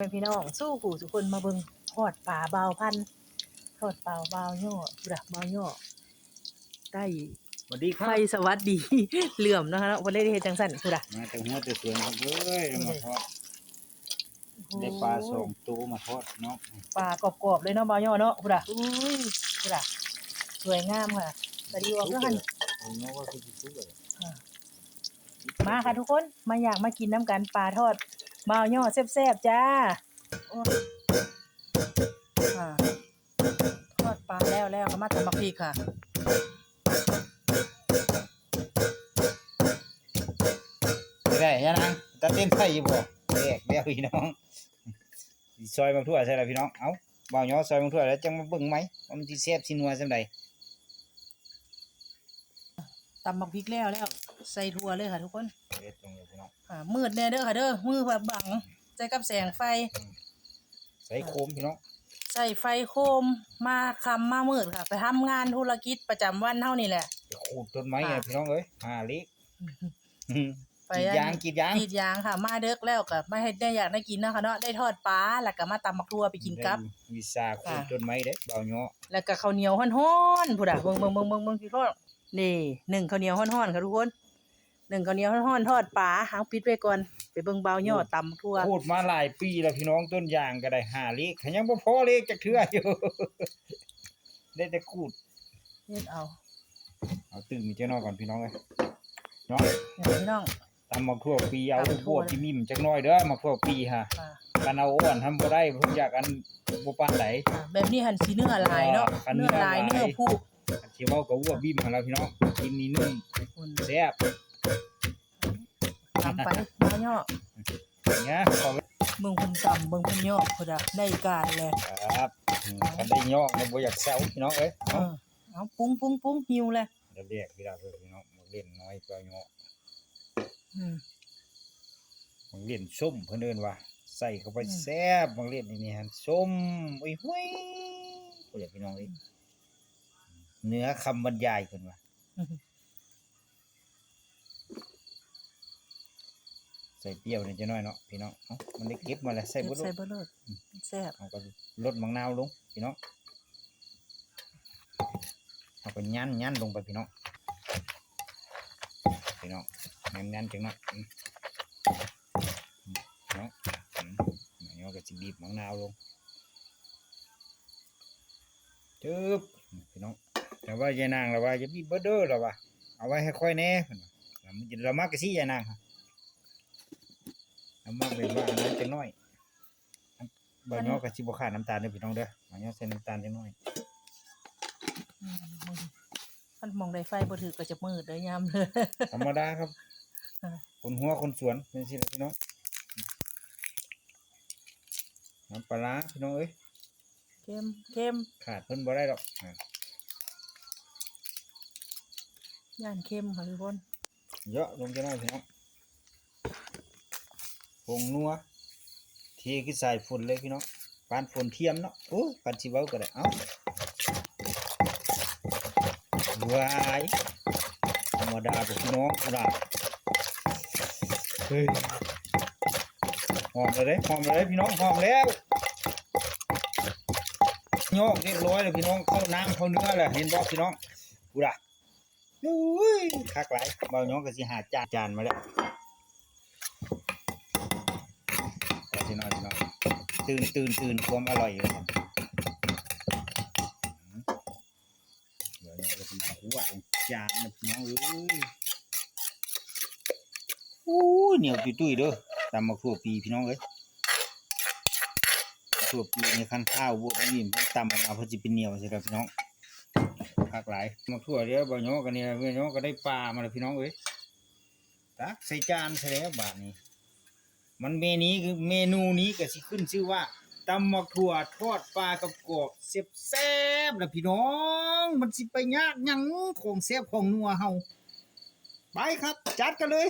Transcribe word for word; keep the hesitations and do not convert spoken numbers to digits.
แม่พี่น้องสู้ผู้ทุกคนมาเบิ่งทอดปลาบ่าวพันธุ์ ทอดปลาบ่าวย่อพุ้นน่ะ บ่าวย่อได้ สวัสดีครับ ไฟสวัสดี เหลื่อมนะคะเนาะ เพิ่นเลยได้เฮ็ดจังซั่นพุ้นน่ะ มาแต่หัวแต่สวนครับเอ้ย มาทอด โอ้โห ได้ปลาสองตัวมาทอดเนาะ ปลากรอบๆเลยเนาะบ่าวย่อเนาะพุ้นน่ะ อุ้ย พุ้นน่ะ สวยงามค่ะ สวัสดีว่าเพื่อน ผมนึกว่าคือสิสุกเลย อ่า มาค่ะทุกคน มาอยากมากินน้ำกัน ปลาทอดบ่าวย่อแซ่บๆจ้า โอ้ย อ่า ทอดปลาแล้ว แล้วก็มาตำบักพริกค่ะ ได้ยังนะ ตาเต้นใส่อยู่บ่ แดกแล้วพี่น้อง ซอยบักถั่วใส่ละพี่น้อง เอ้า บ่าวย่อซอยบักถั่วแล้วจังมาเบิ่งใหม่ ว่ามันสิแซ่บสินัวส่ำใด ตำบักพริกแล้ว แล้ว ใส่ถั่วเลยค่ะทุกคน เด็ดลงเลยพี่น้อง อ่า มืดแน่เด้อค่ะเด้อ มือแบบบัง ใส่กับแสงไฟ ใส่โคมพี่น้อง ใส่ไฟโคม มาค่ำมามืดค่ะ ไปทำงานธุรกิจประจำวันเฮานี่แหละ ไปขูดต้นไม้ ค่ะ อะพี่น้องเอ้ย หาเลข ไป กรีดยาง อัน กรีดยาง กรีดยางค่ะ มาเดิกแล้วก็มาเฮ็ดได้อยากได้กินเนาะค่ะเนาะ ได้ทอดปลา แล้วก็มาตำบักถั่วไปกินกับ ได้วิชาขูด ค่ะ ต้นไม้เด้ บ่าวย่อ แล้วก็ข้าวเหนียวฮ้อนๆพุ้นน่ะ เบิ่งๆๆๆๆพี่น้อง นี่ นึ่งข้าวเหนียวฮ้อนๆค่ะทุกคน นึ่งข้าวเหนียวฮ้อนๆ ทอดปลา เอาปิดไว้ก่อน ไปเบิ่งบ่าวย่อ โอ้ ตำบักถั่ว ขูดมาหลายปีแล้วพี่น้อง ต้นยางก็ได้หาเลข ยังบ่พอเลขจักเทื่ออยู่ ได้แต่ขูด เฮ็ดเอา เอาตื่มอีกจักหน่อยก่อนพี่น้องเอ้ย เนาะ เนี่ยพี่น้อง ตำบักถั่วปี เอา ตำบักถั่ว บวบที่นิ่มจักหน่อยเด้อ บักถั่วปีฮะ ค่ะ คันเอาอ่อนทำบ่ได้ เพิ่นอยากอันบ่ปานใด อ่า แบบนี้หั่นสิเนื้อหลายเนาะ อ่า คัน เนื้อหลาย เนื้อหลาย เนื้อผู้ คันสิเว้าก็บวบบิ่มหั่นล่ะพี่น้อง กินนี่นุ่ม อุ่น แซ่บ ตำไป บ่าวย่อ เนี่ย ขอ เบิ่งเพิ่นตำ เบิ่งเพิ่นย่อพุ้นน่ะ ได้การแล้ว ครับ อืม คันได้ย่อเนี่ยบ่อยากเซาพี่น้องเอ้ย เออ เอา ปรุงๆๆ หิวแล้ว เดี๋ยวแดกพี่ดาวเพิ่นพี่น้อง มาเล่นน้อยก็ย่อ อืม บักเล่นส้มเพิ่นเอิ้นว่า ใส่เข้าไป อืม แซ่บ บักเล่นนี่หั่นส้ม อุ้ย หุย พุ้นน่ะพี่น้องเอ้ย อืม เหนือคำบรรยายเพิ่นว่า อืม ใส่เปรี้ยวนิดจักหน่อยเนาะพี่น้อง เอ้า มันได้เก็บมาแล้ว ใส่เบิดโลด ใส่เบิดโลด อืม แซ่บ เอาก็ลดมะนาวลงพี่น้อง เอาก็ยันยันลงไปพี่น้อง พี่น้อง ยันยันจังหน่อย อืม อืม เนาะ อืม เดี๋ยวก็สิบีบมะนาวลง จึ๊บ พี่น้อง แต่ว่ายายนางละว่า "อย่าบีบเบิดเด้อ" ละว่า "เอาไว้ให้ข้อยแหน่" เพิ่นว่า "เรามักจั่งซี้ยายนาง เรามักแบบว่าอันนั้นจักหน่อย" บ่าวย่อก็สิบ่ขาดน้ำตาลเด้อพี่น้องเด้อ บ่าวย่อใส่น้ำตาลจักหน่อย อืม คันหม่องใดไฟบ่ถืกก็จะมืดเด้อยามเลย ธรรมดาครับ อ่า คนหัวคนสวนเป็นสิล่ะพี่น้อง น้ำปลาร้าพี่น้องเอ้ย เค็ม เค็ม ขาดเพิ่นบ่ได้ดอก อ่ะ ย่านเค็มค่ะทุกคน เยอะลงจักหน่อยพี่น้อง ผงนัว เทคือสายฝนเลยพี่น้อง ปานฝนเทียมเนาะ โอ้ย ปานสิเว้าก็ได้ เอ้า ว้าย ธรรมดาบ่พี่น้อง ธรรมดา เฮ้ย หอมแล้วเด้ หอมแล้วเด้พี่น้อง หอมแล้ว ย่อเรียบร้อยแล้วพี่น้อง เข้าน้ำเข้าเนื้อแล้ว เห็นบ่พี่น้อง พุ้นน่ะ อุ้ย คักหลาย บ่าวย่อก็สิหาจาน จานมาแล้ว พี่น้อง พี่น้อง ตื่น ตื่น ตื่น ความอร่อยอยู่ เดี๋ยวนี้ก็สิมาคั่วจานนะพี่น้องเอ้ย อู้ เหนียวตุ้ยๆเด้อ ตำบักถั่วปีพี่น้องเอ้ย ถั่วปีนี่คันข้าวบวกนี่ตำออกมาเพิ่นสิเป็นเหนียวใช่ครับพี่น้อง คักหลาย บักถั่วเดี๋ยวบ่าวย่อกันนี่ บ่าวย่อก็ได้ปลามาแล้วพี่น้องเอ้ย ตักใส่จานซะแล้วบาดนี้ มันเมนี้คือ เมนูนี้ก็สิขึ้นชื่อว่า ตำบักถั่วทอดปลากรอบๆ แซ่บๆ นะพี่น้อง มันสิไปยากหยัง ของแซ่บของนัวเฮา ไปครับ จัดกันเลย